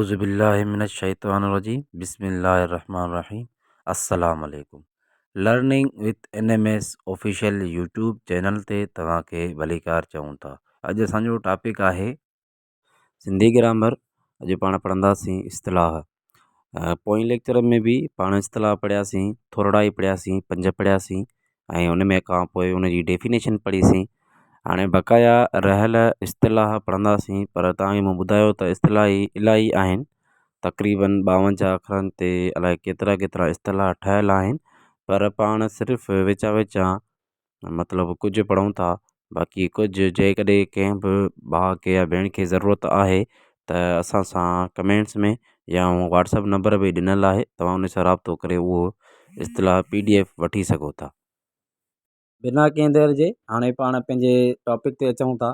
اعوذ بالله من الشيطان الرجيم بسم الله الرحمن الرحيم السلام عليڪم learning with N M S official YouTube channel تي توهان کي ڀليڪار چئون ٿا اڄ اسان جو ٽاپڪ آهي سنڌي گرامر اڄ پاڻ پڙهنداسين اصطلاح پوئين ليڪچر ۾ به پاڻ اصطلاح پڙهياسين ٿورڙا ئي پڙهياسين پنج پڙهياسين ۽ ان ۾ کان پوء ان جي ڊيفينيشن پڙهيسين هاڻي بقايا رهيل اصطلاح پڙهنداسين پر توهان کي مون ٻڌايو ته اصطلاح ئي الاهي آهن تقريبن ٻاونجاهه اکرن تي الائي ڪيترا ڪيترا اصطلاح ٺهيل آهن پر پاڻ صرف وچان وچان مطلب ڪجهه پڙهون ٿا باقي ڪجهه جيڪڏهن ڪنهن به ڀاء کي يا ڀيڻ کي ضرورت آهي ته اسان سان ڪمينٽس ۾ يا واٽس ايپ نمبر به ڏنل آهي توهان ان سان رابطو ڪري اهو اصطلاح پي ڊي ايف وٺي سگهو ٿا. بنا ڪنهن دير جي هاڻي پاڻ پنهنجي ٽاپڪ تي اچون ٿا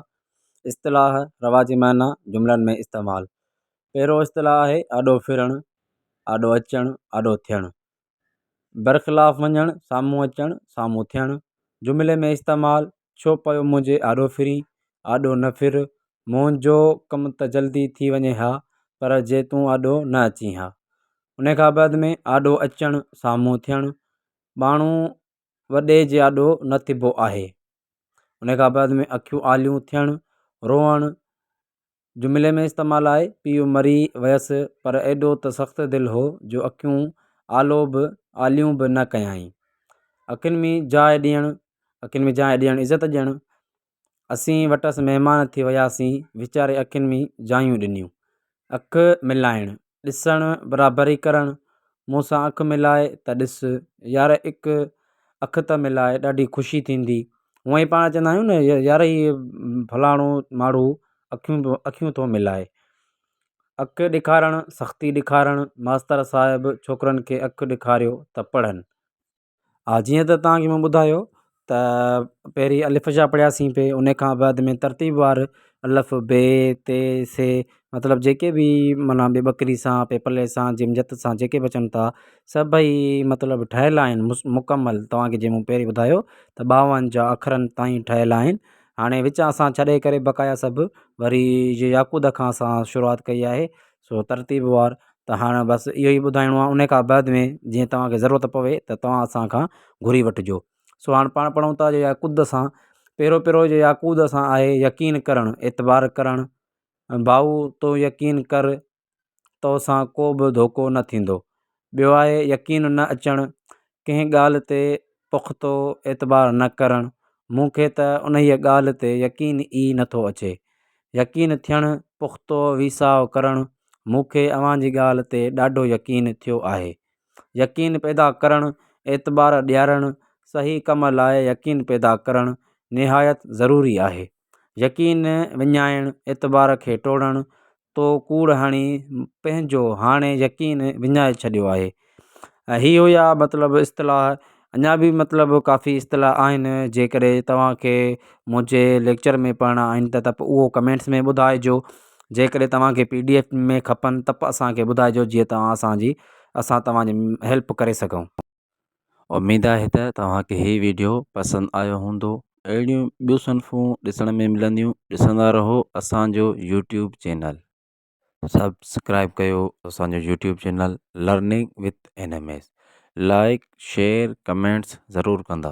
اصطلاح رواجي معنيٰ جملن ۾ استعمال پهريون اصطلاح آهي آڏو ڦرڻ آڏو اچڻ آڏو ٿيڻ برخلاف وڃڻ، سامهون اچڻ، سامهون ٿيڻ. جملي ۾ استعمال، ڇو پيو منهنجي آڏو ڦرين، آڏو نه ڦر، منهنجو ڪم ته جلدي ٿي وڃي ها، پر جي تون آڏو نه اچين ها. ان کان بعد ۾ آڏو اچڻ، سامهون ٿيڻ. ماڻهو وڏي جي آڏو نه ٿبو آهي. ان کان بعد ۾ اکيون آليون ٿيڻ، روئڻ. جملي ۾ استعمال آهي، پيء مري ويس پر ايڏو ته سخت دل هو جو اکيون آلو به آليون به نه ڪيائين. اکين ۾ جاء ڏيڻ، اکين ۾ جاء ڏيڻ عزت ڏيڻ. اسين وٽس مهمان ٿي وياسين، ويچاري اکين ۾ جايون ڏنيون. اک ملائڻ، ڏسڻ، برابري ڪرڻ، مون سان اک ملاء ته ڏس، يار اک اک ته ملاء ڏاڍي خوشي ٿيندي. هونئن ئي پاڻ چوندا آهيون نه يار هي فلاڻو ماڻهو اکيون اکيون ٿو ملائي. اک ڏيکارڻ، سختي ڏيکارڻ، ماستر صاحب ڇوڪرن کي اک ڏيکاريو ته پڙهن. ها جيئن ته توهان کي مون ٻڌايو ته پهرين الف جا پڙهياسين پي ان کان بعد ۾ ترتيب وار الف بي ت ث مطلب جيڪي به معنيٰ ٻي ٻڪري سان پيپلي سان جيم جت سان جيڪي به اچن ٿا سڀئي مطلب ٺهيل آهن مڪمل توهان کي جيئن مون پهرين ٻڌايو ته ٻاونجاهه اکرن تائين ٺهيل آهن هاڻي وچان اسان ڇڏي ڪري بقايا سڀ وري يعقوب کان اسان شروعات ڪئي آهي سو ترتيب وار ته هاڻ بس اهو ئي ٻڌائڻو آهي ان کان بعد ۾ جيئن توهان کي ضرورت پوي ته توهان اسان کان گهري وٺجو سو هاڻ پاڻ پڙهون ٿا جو يعقوب سان پهريون پهريون جو يعقوب سان آهي يقين ڪرڻ اعتبار ڪرڻ ڀائو تون يقين ڪر تو سان ڪو به ڌوڪو نه ٿيندو ٻيو آهي يقين نه اچڻ ڪنهن ڳالهه تي پختو اعتبار نه ڪرڻ، مون کي ته انهيء ڳالهه تي يقين ئي نه ٿو اچي. يقين ٿيڻ، پختو ويساهه ڪرڻ، مون کي اوهان جي ڳالهه تي ڏاڍو يقين ٿيو آهي. يقين پيدا ڪرڻ، اعتبار ڏيارڻ، صحيح ڪم لاء يقين پيدا ڪرڻ نهايت ضروري آهي. يقين وڃائڻ، اعتبار کي ٽوڙڻ، تو ڪوڙ هڻي پنهنجو هاڻي يقين وڃائي ڇڏيو آهي. ۽ هي هيا مطلب اصطلاح اڃا به مطلب ڪافي اصطلاح آهن جيڪڏهن توهان کي منهنجي ليڪچر ۾ پڙهڻا آهن ته ته اهو ڪمينٽس ۾ ٻڌائجو جيڪڏهن توهان کي پي ڊي ايف ۾ کپن ته به اسان کي ٻڌائجو جيئن توهان اسان جي اسان توهان جي هيلپ ڪري سگهون. اميد آهي ته توهان کي هي ويڊيو پسند آيو هوندو اهڙيون ٻيون صنفون ڏسڻ ۾ ملنديون ڏسندا رهو اسان جو يوٽيوب چينل. سبسڪرائب ڪيو اسان جو YouTube channel learning with N M S like share comments ضرور ڪندا.